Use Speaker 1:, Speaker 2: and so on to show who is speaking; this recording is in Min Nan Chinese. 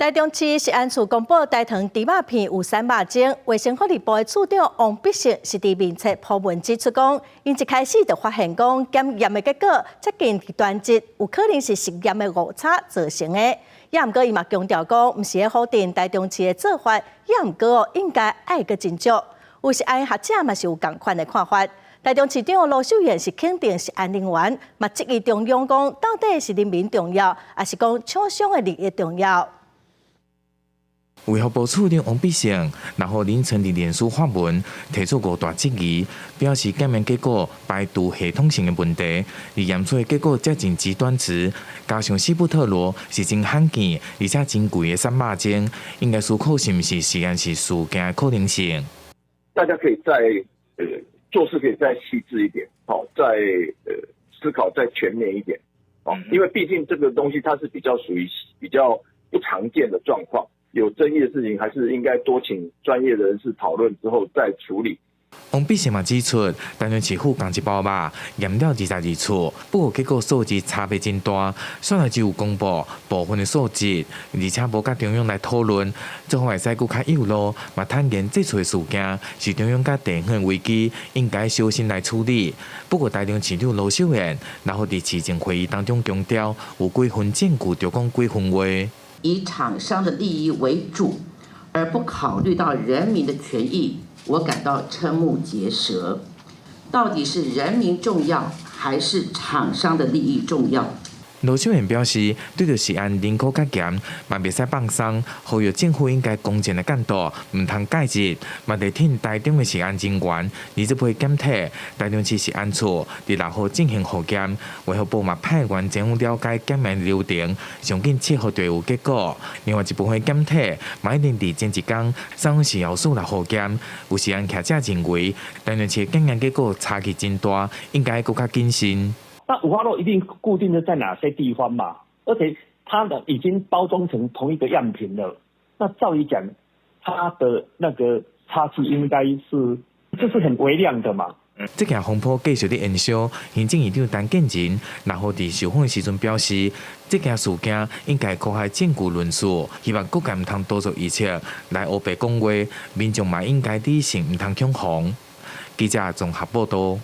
Speaker 1: 台中市食安處公布大腸豬肉片有散肉精，衛生福利部的處長王必勝是佇面冊 po 文指出講，𪜶一開始就發現講檢驗的結果接近極端值，有可能是實驗的誤差造成的。也毋過伊嘛強調講，毋是咧否定台中市的做法，也毋過哦應該愛閣斟酌。有食安學者嘛是有仝款的看法。台中市長盧秀燕是肯定食安人員，嘛質疑中央講到底是人民重要，抑是講廠商的利益重要？
Speaker 2: 衛福部處長王必勝，6號凌晨佇臉書發文，提出五大質疑，表示檢驗結果排除系統性的問題，而驗出的結果接近極端值，加上西布特羅是真罕見而且真貴的散肉精，應該思考是毋是實驗室事件的可能性。
Speaker 3: 大家可以再做事可以再細緻一點，好，再思考再全面一點，哦，因為畢竟這個東西它是比較屬於比較不常見的狀況。有爭議的事情，還是應該多請專業的人士討論之後再處理。
Speaker 2: 王必勝嘛指出，台中市府仝一包肉驗了22次，不過結果數字差別真大，煞來只有公布部分的數字，而且無佮中央來討論，做法會使閣較幼路，嘛坦言這次的事件是中央佮地方的危機，應該小心來處理。不過台中市長盧秀燕，6號佇市政會議當中強調，有幾分證據就講幾分話。
Speaker 4: 以廠商的利益為主，而不考慮到人民的權益，我感到瞠目結舌。到底是人民重要，還是廠商的利益重要？
Speaker 2: 盧秀燕表示，對著食安認可較嚴，嘛袂使放鬆，呼籲政府應該公正的監督，毋通介入，嘛提醒台中的食安人員，20批檢體，台中市食安處佇6號進行複檢，衛福部嘛派員前往了解檢驗流程，上緊7號就有結果。另外一部分檢體嘛一定佇前一工送食藥署來複檢，有食安學者認為，台中市檢驗結果差距真大，應該閣較謹慎。
Speaker 5: 那五花肉一定固定的在哪些地方嘛？而且它的已經包裝成同一個樣品了，那照理講，它的那個差距應該是，這是很微量的嘛。
Speaker 2: 這件風波繼續咧延燒，行政院長陳建仁6號佇受訪的時陣表示，這件事件應該科學證據論述，希望各界毋通多做臆測來烏白講話，民眾嘛應該理性，毋通恐慌。記者綜合報道。